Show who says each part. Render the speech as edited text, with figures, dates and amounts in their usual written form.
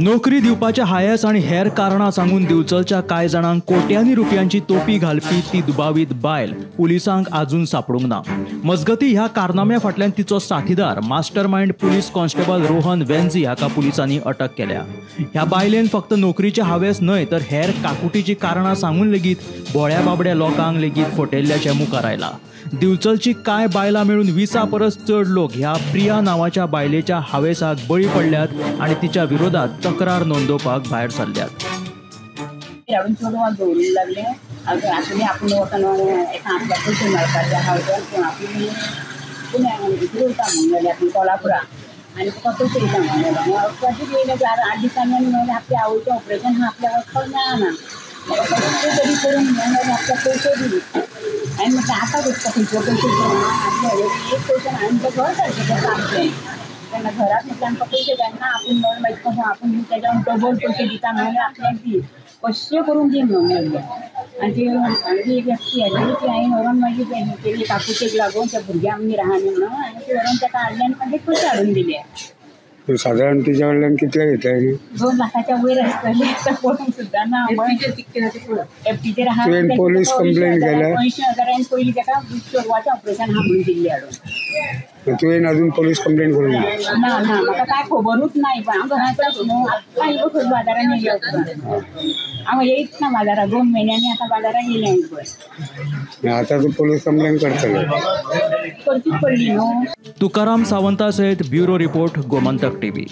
Speaker 1: नोकरी दिवपाचे हायस आनी हेर कारणां सांगून दिवचलच्या कांय जाणांक कोट्यांनी रुपयांची तोपी घालपी ती दुबावीत बायल पुलिसांक आजून सापडूंक ना. मजगती ह्या कारनाम्या फाटल्यान तिचो साथीदार mastermind police constable Rohan Venzi हाका पुलिसांनी अटक केल्या. ह्या बायलेन फक्त नोकरीचे हावेस न्हय तर हेर काकुटीची कारणां सांगून लेगीत भोळ्या बाबड्या लोकांक लेगीत फटयल्ल्याचें मुखार आयला. दिवचलची कांय बायलां मेळून 20 परस चड लोक ह्या प्रिया नांवाच्या बायलेच्या हावेसाक बळी पडल्यात आनी तिच्या विरोधात तक्रार नोंदोवपाक भायर सरल्यात.
Speaker 2: लागले आपूण वचून एका आपल्या पयशे मेळपाचे आहा, पूण आपूण वयता म्हणून जाल्यार आपूण कोल्हापुरा आनी तुका पयशे दिता म्हणून जाल्यार वचपाचीच येयले 8 दिसांनी आनी म्हणलें आपल्या आवयचें ऑपरेशन आहा, आपल्या वचपाक मेळना, म्हाका कशें तरी करून म्हणून जाल्यार आपल्याक पयशे दी. आनी म्हटलें आतां वचपा खंयचे पयशे आपल्या एक पयशे हांवें तें घर सारकें करता आमचें तेन्ना घरांत म्हटलें आमकां पयशे जायना आपूण म्हणून मागीर कसो आपूण तेज्यान डबल पयशे दिता म्हणून आपल्याक दी कशें करून दी म्हणून लागलें. आनी ती आनी एक व्यक्ती आसली ती हांवें व्हरोन मागीर तेजी काकुटेक लागून त्या भुरग्यांक आमगेर आहा न्ही म्हणून हांवें ती व्हरोन ताका हाडलें आनी मागीर पयशे हाडून दिले.
Speaker 3: सादारण तिच्या कडल्यान कितले घेतले?
Speaker 2: 2 लाखाच्या वयर आसतले, आतां पळोवंक सुद्दां ना. एफटीचेर आहा.
Speaker 3: तुवें पोलीस कंप्लेन केल्या?
Speaker 2: 80,000 हांवें पयलीं ताका चेडवाचें ऑपरेशन आहा म्हणून दिल्लें हाडून.
Speaker 3: तुवें अजून पोलीस कंप्लेन करूंक ना?
Speaker 2: ना ना, म्हाका कांय खबरूच ना. हांव घरांत न्हू, आत्तां येयलो खंय बाजारान येयलें, हांव येयत ना बाजाराक, 2 म्हयन्यांनी आतां बाजारान येयलें हांवें पळय.
Speaker 3: आतां तूं पोलीस कंप्लेन करतलो?
Speaker 2: करचीच पडली न्हू.
Speaker 1: तुकाराम सावंता सयत ब्युरो रिपोर्ट, गोमंतक टीव्ही.